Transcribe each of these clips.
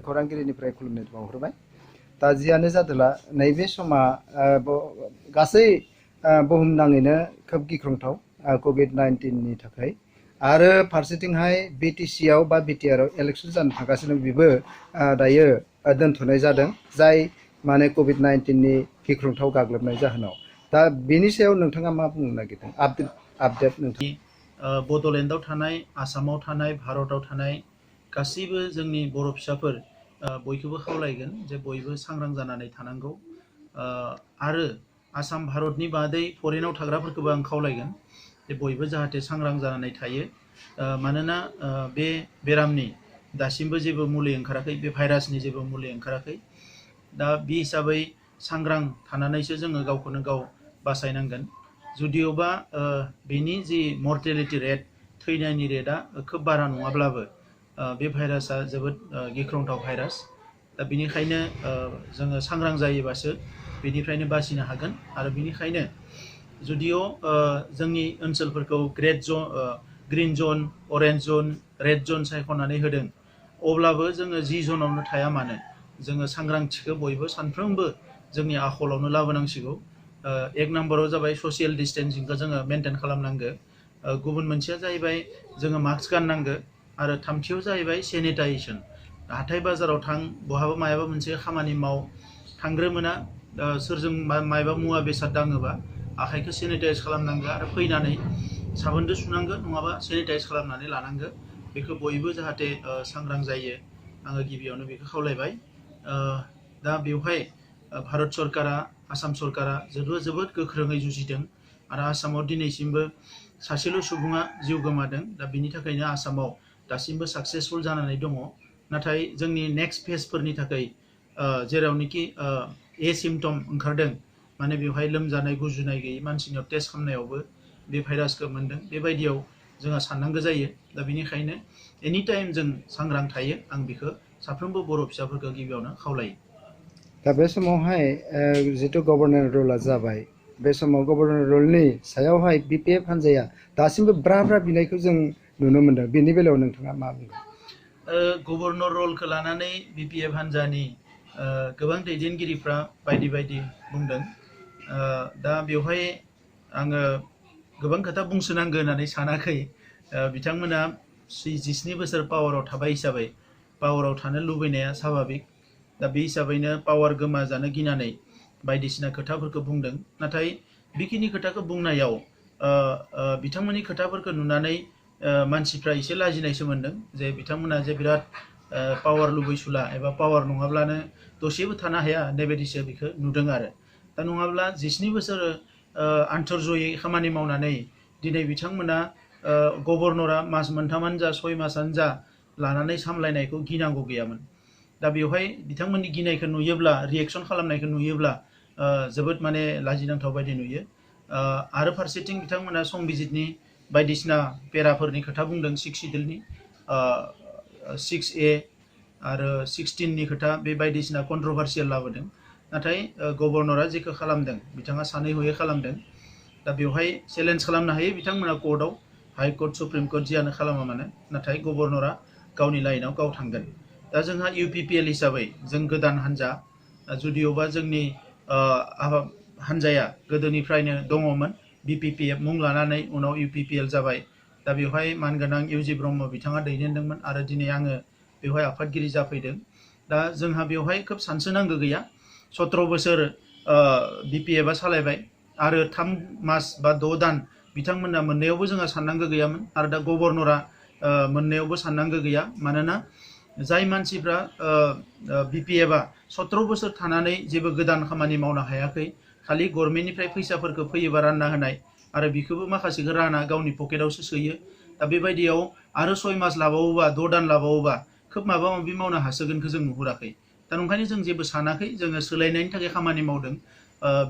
खौरांगिरिनिफ्राय खुलुमनाय बावहरबाय। दा जियानो जादोला नैबे समा गासै बुहुमनाङैनो खोब गिख्रंथाव COVID-19 नि थाखाय आरो फारसेथिंहाय BTC आव बा BTR आव इलेक्सन जानो थांगासिनो बेबो दायो दोनथ'नाय जादों जाय माने COVID-19 नि गिख्रंथाव गाग्लोबनाय जाहोनाव। दा बेनि सायाव नोंथाङा मा बुंनो नागिरदों आपडेट नोंथां? बड'लेण्डआव थानाय आसामाव थानाय भारतआव थानाय गासैबो जोंनि बर' फिसाफोर बयखौबो खावलायगोन जे बयबो सांग्रां जानानै थानांगौ आरो आसाम भारतनि बादै फरेनाव थाग्राफोरखौबो आं खावलायगोन जे बयबो जाहाथे सांग्रां जानानै थायो मानोना बे बेरामनि दासिमबो जेबो मुलि ओंखाराखै, बे भाइरासनि जेबो मुलि ओंखाराखै। दा बे हिसाबै सांग्रां थानानैसो जोङो गावखौनो गाव बासायनांगोन। जुदिअबा बेनि जि मर्टेलिटि रेट थैनायनि रेटआ खोब बारा नङाब्लाबो बे भाइरासआ जोबोद गिख्रंथाव भाइरास। दा बेनिखायनो जोङो सांग्रां जायोबासो बेनिफ्रायनो बासिनो हागोन आरो बेनिखायनो जुदिअ जोंनि ओनसोलफोरखौ ग्रीन जन, अरेन्ज जन, रेड जन सायख'नानै होदों अब्लाबो जोङो जि जनावनो थाया मानो जोङो सांग्रांथिखौ बयबो सानफ्रोमबो जोंनि आखलावनो लाबोनांसिगौ। एक नम्बराव जाबाय ससियेल डिस्टेन्सिंखौ जोङो मेनटेन खालामनांगो। गुबुन मोनसेया जाहैबाय जोङो मास्क गाननांगो आरो थामथियाव जाहैबाय सेनिटाइजेसन। हाथाय बाजाराव थां, बहाबा मायाबा मोनसे खामानि माव, थांग्रोमोना सोरजों मायबा मुवा बेसाद दाङोबा आखाइखौ सेनिटाइज खालामनांगो आरो फैनानै साबोनजों सुनांगो नङाबा सेनिटाइज खालामनानै लानांगो। बेखौ बयबो जाहाथे सांग्रां जायो आङो गिबियावनो बेखौ खावलायबाय। दा बेवहाय भारत सरकारा, आसाम सरकारा जोबोद गोख्रोङै जुजिदों आरो आसामाव दिनैसिमबो सासेल' सुबुङा जिउ गोमादों। दा बिनि थाखायनो आसामाव दासिमबो साक्सेसफुल जानानै दङ। नाथाय जोंनि नेक्स्ट फेजफोरनि थाखाय जेरावनोखि सिम्पटम ओंखारदों माने बेवहाय लोमजानाय गुजुनाय गैयै मानसिनियाव टेस्ट खालामनायावबो बे भाइरासखौ मोन्दों, बेबायदियाव जोंहा साननांगौ जायो। दा बेनिखायनो एनि टाइम जों सांग्रां थायो, आं बेखौ साफ्रोमबो बर' फिसाफोरखौ गिबियावनो खावलायो। दा बे समावहाय जिथु गभर्नर रुलआ जाबाय, बे समाव गभर्नर रुलनि सायावहाय BPF हान्जाया दासिमबो ब्रा बिनायखौ जों नुनो मोनदों। बेनि बेलायाव नोंथाङा मा बुंगोन? गभर्नर रलखौ लानानै BPF हान्जानि गोबां दैदेनगिरिफ्रा बायदि बुंदों। दा बेवहाय आङो गोबां खोथा बुंसोनांगौ होननानै सानाखै। बिथांमोना 67 बोसोर पावाराव थाबाय हिसाबै पावाराव थानो लुबैनाया स्वाभाबिक। दा बे हिसाबैनो पावार गोमाजानो गिनानै बायदिसिना खोथाफोरखौ बुंदों। नाथाय बेखिनि खोथाखौ बुंनायाव बिथांमोननि खोथाफोरखौ नुनानै मानसिफ्रा एसे लाजिनायसो मोन्दों जे बिथांमोना जे बिराद पावार लुबैसुला एबा पावार नङाब्लानो दसेबो थानो हाया बेबायदिसो बेखौ नुदों आरो। दा नङाब्ला 67 बोसोर आन्थर्जयै खामानि मावनानै दिनै बिथांमोना गभर्नरा मास मोनथामानो जा 6 मासानो जा लानानै सामलायनायखौ गिनांगौ गैयामोन। दा बेवहाय बिथांमोननि गिनायखौ नुयोब्ला, रिएक्सन खालामनायखौ नुयोब्ला जोबोद माने लाजिनांथाव बायदि नुयो। आरो फारसेथिं बिथांमोना संबिजितनि बायदिसिना पेराफोरनि खोथा बुंदों, 6 सिडिउलनि 6A आरो 16नि खोथा, बे बायदिसिना कन्ट्रभार्सियेल लाबोदों। नाथाय गभर्नरा जेखौ खालामदों बिथाङा सानै हयै खालामदों। दा बेवहाय चेलेन्ज खालामनो हायो बिथांमोना कोर्टआव, हाइ कोर्ट, सुप्रिम कोर्ट जियानो खालामा मानो, नाथाय गभर्नरा गावनि लाइनाव गाव थांगोन। दा जोंहा UPPL हिसाबै जों गोदान हान्जा, जुदिअबा जोंनि हान्जाया गोदोनिफ्रायनो दङमोन, BPPF मुं लानानै उनाव UPPL जाबाय। दा बेवहाय मानगोनां UG ब्रह्म बिथाङा दैदेनदोंमोन आरो दिनै आङो बेवहाय आफादगिरि जाफैदों। दा जोंहा बेवहाय खोब सानसोनांगौ गैया। 17 बोसोर BPFआ सालायबाय आरो 3 मास बा 6 दान बिथांमोना मोननायावबो जोंहा साननांगौ गैयामोन आरो दा गभर्नरा मोननायावबो साननांगौ गैया। मानोना जाय मानसिफ्रा BPFआ 17 बोसोर थानानै जेबो गोदान खामानि मावनो हायाखै, खालि गभर्नमेन्टनिफ्राय फैसाफोरखौ फैयोबा रानना होनाय आरो बेखौबो माखासेखौ राना गावनि पकेटावसो सोयो। दा बेबायदियाव आरो 6 मास लाबावोबा, 6 दान लाबावोबा खोब माबा माबि मावनो हासोगोनखौ जों नुहुराखै। दा ओंखायनो जों जेबो सानाखै, जोङो सोलायनायनि थाखाय खामानि मावदों।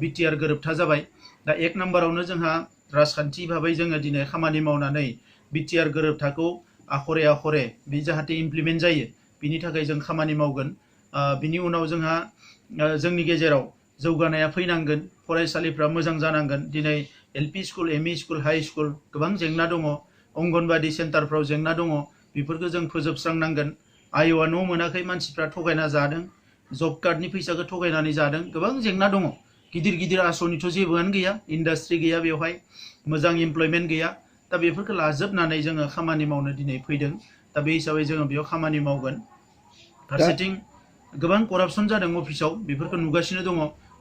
BTR गोरोबथा जाबाय। दा 1 नाम्बारावनो जोंहा राजखान्थि भाबै जोङो दिनै खामानि मावनानै BTR गोरोबथाखौ आखरे बे जाहाथे इमप्लिमेन्ट जायो बिनि थाखाय जों खामानि मावगोन। बिनि उनाव जोंहा जोंनि गेजेराव जौगानाया फैनांगोन, फरायसालिफ्रा मोजां जानांगोन। दिनै LP school, ME school, high school गोबां जेंना दङ, अंगनबादि सेन्टारफ्राव जेंना दङ, बेफोरखौ जों फोजोबस्रांनांगोन। आयआ न' मोनाखै मानसिफ्रा थगायना जादों जब कार्डनि फैसाखौ थगायनानै जादों गोबां जेंना दङ गिदिर गिदिर आसनिथ' जेबोआनो गैया इन्डास्ट्रि गैया बेवहाय मोजां इमप्लयमेन्ट गैया दा बेफोरखौ लाजोबनानै जोङो खामानि मावनो दिनै फैदों दा बे हिसाबै जोङो बेयाव खामानि मावगोन फारसेथिं गोबां करापसन जादों अफिसाव बेफोरखौ नुगासिनो दङ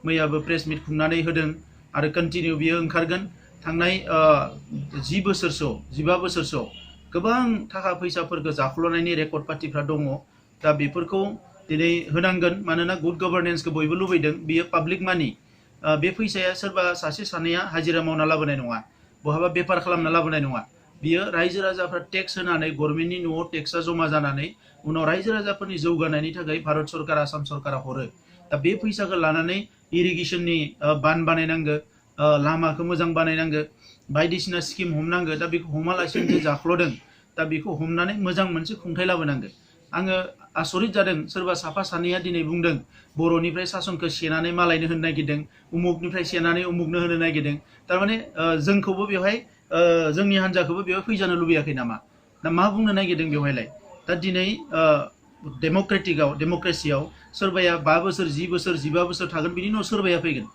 मैयाबो प्रेस मिट खुंनानै होदों आरो कन्टिनिउ बियो ओंखारगोन थांनाय 10 बोसोरसोआव 15 बोसोरसोआव गोबां थाखा फैसाफोरखौ जाख्ल'नायनि रेकर्ड पार्टिफ्रा दङ दा बेफोरखौ दिनै होनांगोन मानोना गुड गभर्नेन्सखौ बयबो लुबैदों बियो पाब्लिक मानि बे फैसाया सोरबा सासे सानैया हाजिरा मावना लाबोनाय नङा बहाबा बेफार खालामना लाबोनाय नङा बियो रायजो राजाफ्रा टेक्स होनानै गभर्नमेन्टनि न'आव टेक्सआ जमा जानानै उनाव रायजो राजाफोरनि जौगानायनि थाखाय भारत सरकार आसाम सरकारा हरो दा बे फैसाखौ लानानै इरिगेसननि बान बानायनांगो लामाखौ मोजां बानायनांगो बायदिसिना स्किम हमनांगो दा बेखौ हमालासिनो जे जाख्ल'दों दा बेखौ हमनानै मोजां मोनसे खुंथाय लाबोनांगो आङो आसरित जादों सोरबा साफा सानैया दिनै बुंदों बर'निफ्राय सासनखौ सेनानै मालायनो होनो नागिरदों उमुकनिफ्राय सेनानै उमुकनो होनो नागिरदों थारमाने जोंखौबो बेवहाय जोंनि हान्जाखौबो बेवहाय फैजानो लुबैयाखै नामा दा मा बुंनो नागिरदों बेवहायलाय दा दिनै डेम'क्रेसियाव सोरबाया 5 बोसोर 10 बोसोर 15 बोसोर थागोन बिनि उनाव सोरबाया फैगोन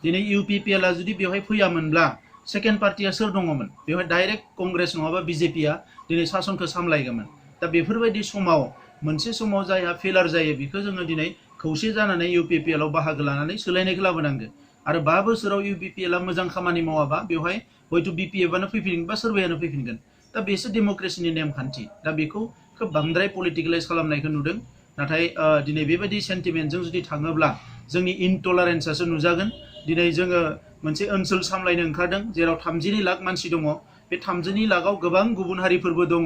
दिनै इउपिपिएलआ जुदि बेवहाय फैयामोनब्ला सेकेन्ड पार्टिया सोर दङमोन बेवहाय डाइरेक्ट कंग्रेस नङाबा बिजेपिया दिनै सासनखौ सामलायगौमोन दा बेफोरबायदि समाव मोनसे समाव जायहा फेलार जायो बेखौ जोङो दिनै खौसे जानानै इउपिपिएलआव बाहागो लानानै सोलायनायखौ लाबोनांगो आरो 5 बोसोराव इउपिपिएलआ मोजां खामानि मावाबा बेवहाय हयथ' बिपिएफआनो फैफिनगोन बा सोरबायानो फैफिनगोन दा बेसो डेम'क्रेसिनि नेमखान्थि दा बेखौ खोब बांद्राय पलिटिकेलाइज खालामनायखौ नुदों नाथाय दिनै बेबायदि सेन्टिमेन्टजों जुदि थाङोब्ला जोंनि इनटलारेन्सआसो नुजागोन दिनै जोङो मोनसे ओनसोल सामलायनो ओंखारदों जेराव 32 लाख मानसि दङ बे 32 लाखआव गोबां गुबुन हारिफोरबो दङ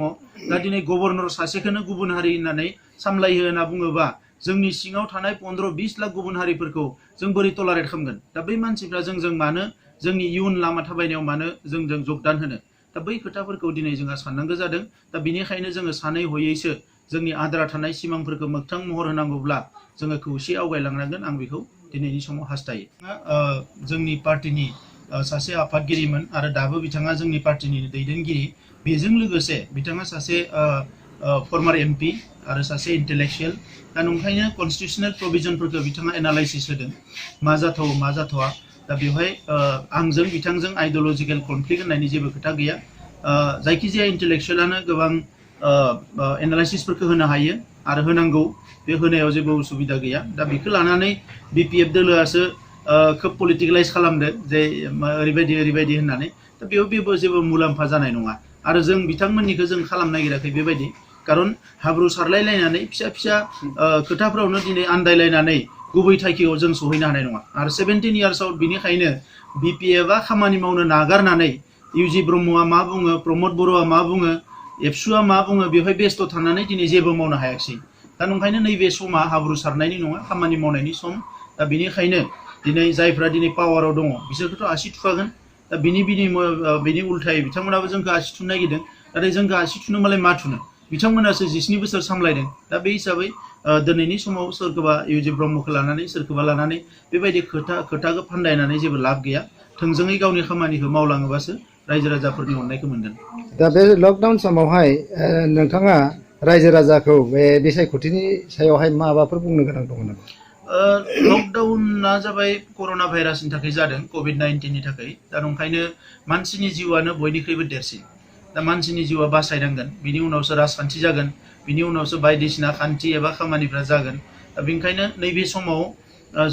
दा दिनै गभर्नर सासेखौनो गुबुन हारि होननानै सामलायो होनना बुङोबा जोंनि सिङाव थानाय 15-20 लाख गुबुन हारिफोरखौ जों बोरै टलारेट खालामगोन दा बै मानसिफ्रा जोंजों मानो जोंनि इयुन लामा थाबायनायाव मानो जोंजों जगदान होनो दा बै खोथाफोरखौ दिनै जोंहा साननांगौ जादों दा बिनिखायनो जोङो सानै हयैसो जोंनि आद्रा थानाय सिमांफोरखौ मोगथां महर होनांगौब्ला जोङो खौसे आवगायलांनांगोन आं बेखौ दिनैनि समाव हास्थायो जोंनि पार्टिनि सासे आफादगिरिमोन आरो दाबो बिथाङा जोंनि पार्टिनि दैदेनगिरि बेजों लोगोसे बिथाङा सासे फर्मार एमपि आरो सासे इन्टेलेक्सुयेल दा नंखायनो कनस्टिटिउसनेल प्रभिजनफोरखौ बिथाङा एनालाइसिस होदों मा जाथाव मा जाथावा दा बेवहाय आंजों बिथांजों आइडियलजिकेल कनफ्लिक्ट होननायनि जेबो खोथा गैया जायखिजाया इन्टेलेक्सुयेलानो गोबां एनालाइसिसफोरखौ होनो हायो आरो होनांगौ बे होनायाव जेबो उसुबिदा गैया दा बेखौ लानानै बिपिएफ दोलोआसो खोब पलिटिकेलाइज खालामदो जे ओरैबायदि होननानै दा बेयाव जेबो मुलाम्फा जानाय नङा आरो जों बिथांमोननिखौ जों खालामनो नागिराखै बेबायदि खारन हाब्रु सारलायलायनानै फिसा खोथाफ्रावनो दिनै आन्दायलायनानै गुबै थांखियाव जों सहैनो हानाय नङा आरो 17 इयार्सआव बिनिखायनो बिपिएफआ खामानि मावनो नागारनानै इउजि ब्रह्मआ मा बुङो प्रमद बर'आ मा बुङो एबसुआ मा बुङो बेवहाय बेस्थ' थानानै दिनै जेबो मावनो हायाखिसै दा नंखायनो नैबे समा हाब्रु सारनायनि नङा खामानि मावनायनि सम दा बिनिखायनो दिनै जायफ्रा दिनै पावाराव दङ बिसोरखौथ' आसि थुखागोन दा बिनि उल्थायै बिथांमोनाबो जोंखौ आसि थुनो नागिरदों नाथाय जोंखौ आसि थुनो मालाय मा थुनो बिथांमोनासो 17 बोसोर सामलायदों दा बे हिसाबै दिनैनि समाव सोरखौबा इउजि ब्रह्मखौ लानानै सोरखौबा लानानै बेबायदि खोथाखौ फान्दायनानै जेबो लाब गैया थोंजोङै गावनि खामानिखौ मावलाङोबासो रायजो राजाफोरनि अननायखौ मोनगोन दा बे लकडाउन समावहाय नोंथाङा रायजो राजाखौ बे बिसायख'थिनि सायावहाय माबाफोर बुंनो गोनां दङ नामा लकडाउना जाबाय कर'ना भाइरासनि थाखाय जादों COVID-19नि थाखाय दा नंखायनो मानसिनि जिउआनो बयनिख्रुइबो देरसिन दा मानसिनि जिउआ बासायनांगोन बिनि उनावसो राजखान्थि जागोन बिनि उनावसो बायदिसिना खान्थि एबा खामानिफ्रा जागोन दा बेनिखायनो नैबे समाव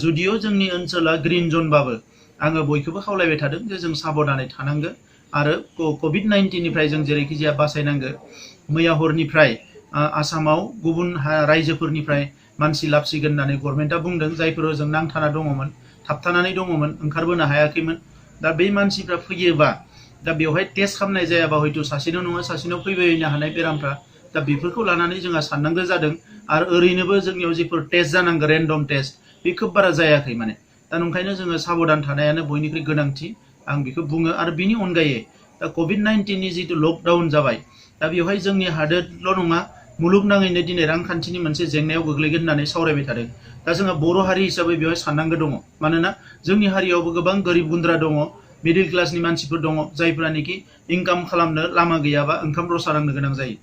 जुदिअ जोंनि ओनसोला ग्रीन जनबाबो आङो बयखौबो खावलायबाय थादों जे जों साबधानै थानांगो आरो COVID-19निफ्राय जों जेरैखि जाया बासायनांगो मैया हरनिफ्राय आसामाव गुबुन रायजोफोरनिफ्राय मानसि लाबसिगोन होननानै गभर्नमेन्टआ बुंदों जायफोराव जों नांथाना दङमोन थाबथानानै दङमोन ओंखारबोनो हायाखैमोन दा बे मानसिफ्रा फैयोबा दा बेवहाय टेस्ट खालामनाय जायाबा हयथ' सासेनाव नङा सासेनाव फैबायनो हानाय बेरामफ्रा दा बेफोरखौ लानानै जोंहा साननांगौ जादों आरो ओरैनोबो जोंनियाव जेफोर टेस्ट जानांगौ रेन्डम टेस्ट बे खोब बारा जायाखै माने दा नंखायनो जोङो साबधान थानायानो बयनिख्रुइ गोनांथि आं बेखौ बुङो आरो बिनि अनगायै दा COVID-19नि जितु लकडाउन जाबाय दा बेवहाय जोंनि हादोरल' नङा मुलुगनाङैनो दिनै रांखान्थिनि मोनसे जेंनायाव गोग्लैगोन होननानै सावरायबाय थादों दा जोंहा बर' हारि हिसाबै बेवहाय साननांगौ दङ मानोना जोंनि हारियावबो गोबां गोरिब गुन्द्रा दङ मिडिल क्लासनि मानसिफोर दङ जायफ्रानोखि इनकाम खालामनो लामा गैयाबा ओंखाम रसा नांनो गोनां जायो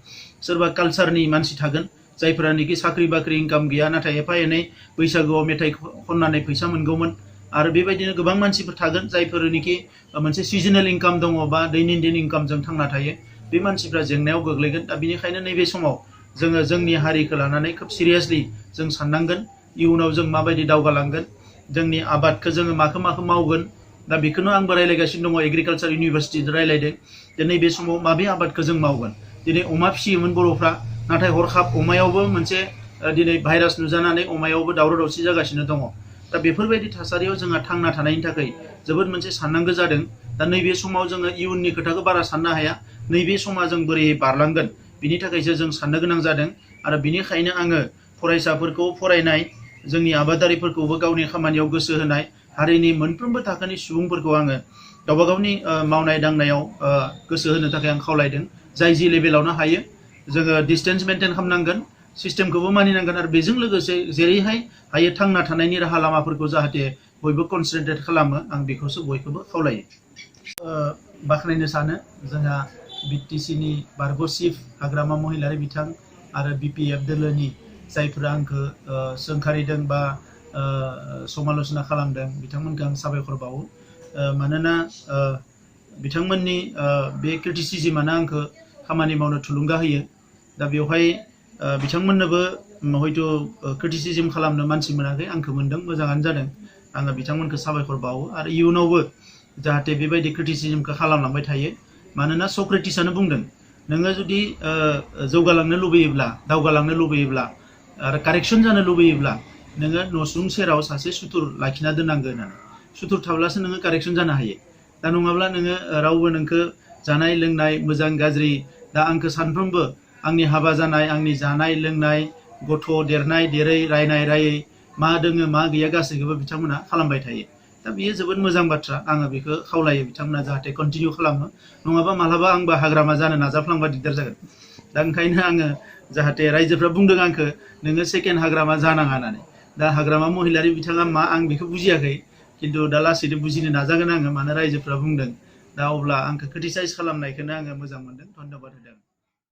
सोरबा कालचारनि मानसि थागोन जायफोरानोखि साख्रि बाख्रि इनकाम गैया नाथाय एफा एनै बैसागुआव मेथाइ खननानै फैसा मोनगौमोन आरो बेबायदिनो गोबां मानसिफोर थागोन जायफोरनोखि मोनसे सिजनेल इनकाम दङ बा दैनन्दिन इनकामजों थांना थायो बे मानसिफ्रा जेंनायाव गोग्लैगोन दा बेनिखायनो नैबे समाव जोङो जोंनि हारिखौ लानानै खोब सिरियासलि जों साननांगोन इयुनाव जों माबायदि दावगालांगोन जोंनि आबादखौ जोङो माखौ मावगोन दा बेखौनो आंबो रायलायगासिनो दङ एग्रिकालसार इउनिभारसिटि रायलायदों जे नैबे समाव माबे आबादखौ जों मावगोन दिनै अमा फिसियोमोन बर'फ्रा नाथाय हरखाब अमायावबो मोनसे दिनै भाइरास नुजानानै अमायावबो दावराव दावसि जागासिनो दङ दा बेफोरबायदि थासारियाव जोंहा थांना थानायनि थाखाय जोबोद मोनसे साननांगौ जादों दा नैबे समाव जोङो इयुननि खोथाखौ बारा साननो हाया नैबे समा जों बोरै बारलांगोन बिनि थाखायसो जों साननो गोनां जादों आरो बिनिखायनो आङो फरायसाफोरखौ फरायनाय जोंनि आबादारिफोरखौबो गावनि खामानियाव गोसो होनाय हारिनि मोनफ्रोमबो थाखोनि सुबुंफोरखौ आङो गावबा गावनि मावनाय दांनायाव गोसो होनो थाखाय आं खावलायदों जाय जि लेभेलावनो हायो जोङो डिस्टेन्स मेनटेन खालामनांगोन सिस्टेमखौबो मानिनांगोन आरो बेजों लोगोसे जेरैहाय हायो थांना थानायनि राहा लामाफोरखौ जाहाथे बयबो कनसेन्ट्रेट खालामो आं बेखौसो बयखौबो खावलायो बाख्नायनो सानो जोंहा बिटिसिनि बारग' चिफ हाग्रामा महिलारि बिथां आरो बिपिएफ दोलोनि जायफोरा आंखौ सोंखारिदों बा समाल'चना खालामदों बिथांमोनखौ आं साबायखर बावो मानोना बिथांमोननि बे क्रिटिसिजमानो आंखौ खामानि मावनो थुलुंगा होयो दा बेवहाय बिथांमोननोबो हयथ' क्रिटिसिजम खालामनो मानसि मोनाखै आंखौ मोनदों मोजाङानो जादों आङो बिथांमोनखौ साबायखर बावो आरो इयुनावबो जाहाथे बेबायदि क्रिटिसिजमखौ खालामलांबाय थायो मानोना सक्रेटिसआनो बुंदों नोङो जुदि जौगालांनो लुबैयोब्ला दावगालांनो लुबैयोब्ला आरो कारेक्सन जानो लुबैयोब्ला नोङो न'सुं सेराव सासे सुथुर लाखिना दोननांगौ होननानै सुथुर थाब्लासो नोङो कारेक्सन जानो हायो दा नङाब्ला नोङो रावबो नोंखौ जानाय लोंनाय मोजां गाज्रि दा आंखौ सानफ्रोमबो आंनि हाबा जानाय आंनि जानाय लोंनाय गथ' देरनाय देरै रायनाय रायै मा दोङो मा गैया गासैखौबो बिथांमोना खालामबाय थायो दा बेयो जोबोद मोजां बाथ्रा आङो बेखौ खावलायो बिथांमोना जाहाथे कन्टिनिउ खालामो नङाबा मालाबा आंबो हाग्रामा जानो नाजाफ्लांबा दिगदार जागोन दा ओंखायनो आङो जाहाथे रायजोफ्रा बुंदों आंखौ नोङो सेकेन्ड हाग्रामा जानाङा होननानै दा हाग्रामा महिलारि बिथाङा मा आं बेखौ बुजियाखै खिन्थु दा लासैनो बुजिनो नाजागोन आङो मानो रायजोफ्रा बुंदों दा अब्ला आंखौ क्रिटिसाइज खालामनायखौनो आङो मोजां मोनदों धन्यबाद होदों